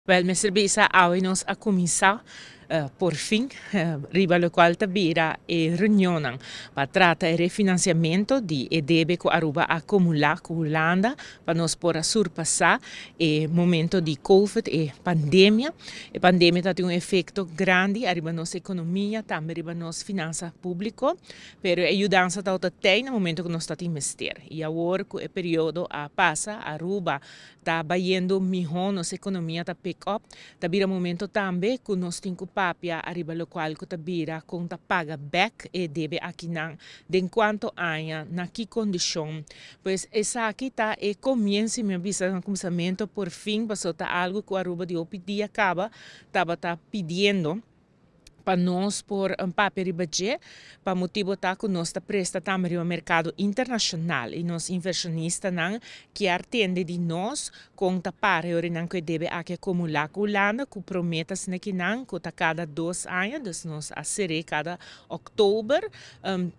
Wel, mester bisa awe nos a cuminsa por fin riba locual ta bira e reunionnan pa trata e refinanciamento di e debe cu Aruba a acumula cu Hulanda pa nos por a surpasa e momento di COVID, e pandemia. E pandemia tin un efecto grandi riba nos economia, tambe riba nos finansa publico, pero e yudansa ta tin na momento cu nos ta tin mester. Y awor cu e periodo a pasa, Aruba ta bayendo miho, nos economia ta pick up, ta bira momento tambe cu nos tin cu papia ariba locual cu ta bira con ta paga back e debe akinan, den cuanto aña, na ki condicion. Pues esaki ta e comienso, mi bisa na cuminsamento, por fin, paso ta algo cu Aruba di hopi dia caba tabata pidiendo pa nos por papia riba dje, pa motibo ta cu nos ta presta tambe riba mercado internacional y nos inversionistanan kier tende di nos con ta para ora nan cu e debe aki acumula cu Hulanda, cu prometa nan cu ta cada 2 aña, dus nos a sera cada october,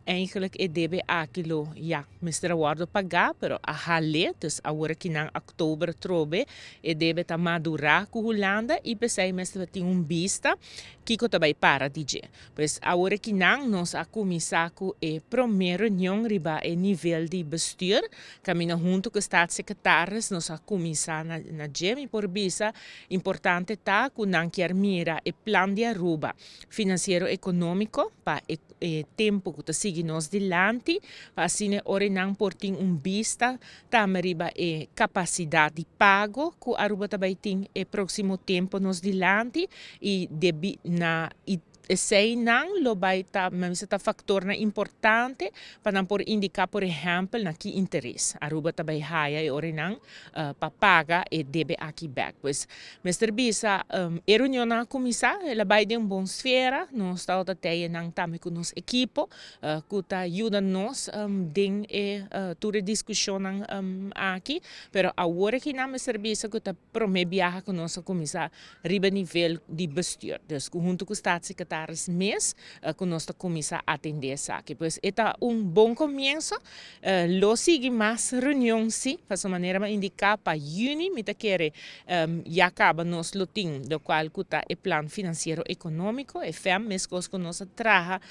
eigenlijk e debe aki lo, ja, mester wordo paga, pero a hale, dus awor aki na october trobe e debe ta madura cu Hulanda y pesey mester tin un bista kico ta bay para di dje. Pues awor akinan nos a cuminsa cu e prome reunion riba e nivel di bestuur, caminda hunto cu staatssecretaris nos a cuminsa na dje. Mi por bisa, importante ta cu nan kier mira e plan di Aruba financiero economico pa e tempo cu ta sigui nos dilanti, pa asina ora nan por tin un bista tambe riba e capacidad di pago cu Aruba tambe tin e proximo tempo nos dilanti y debi na y eseynan lo bay ta ta factornan importante pa nan por indica, por ehempel, na ki interes Aruba ta bay haya e ora nan pa paga e debe aki back. Pues mester bisa, e reunion a cuminsa, el a bay den un bon sfera, nos ta nan tambe cu nos ekipo cu ta yuda nos den e tur discusion aki, pero awor aki nan mester bisa cu ta prome biaha cu nos a cuminsa riba nivel di bestuur. Dus hunto cu staatssecretaris mes, cu nos ta cuminsa atende esaki. Pues ta un bon comienso, lo sigui mas reunion si, pa manera mi a indica, pa juni, mi ta kere, ya caba nos lo tin, locual cu ta e plan financiero economico, e FEM, mescos cu nos a traha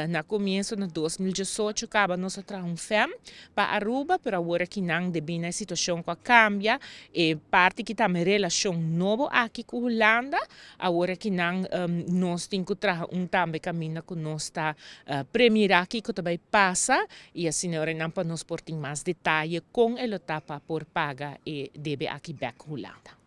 na comienso na 2018, caba nos a traha un FEM pa Aruba, pero awor akinan debi na e situacion cu a cambia, e parti cu tambe relacion nobo aki cu Hulanda, awor akinan nos tin cu traha un tambe caminda cu nos ta premira kico ta bay pasa y asina ora nan pa nos por tin mas detaye con e lo ta pa por paga e debe aki back Hulanda.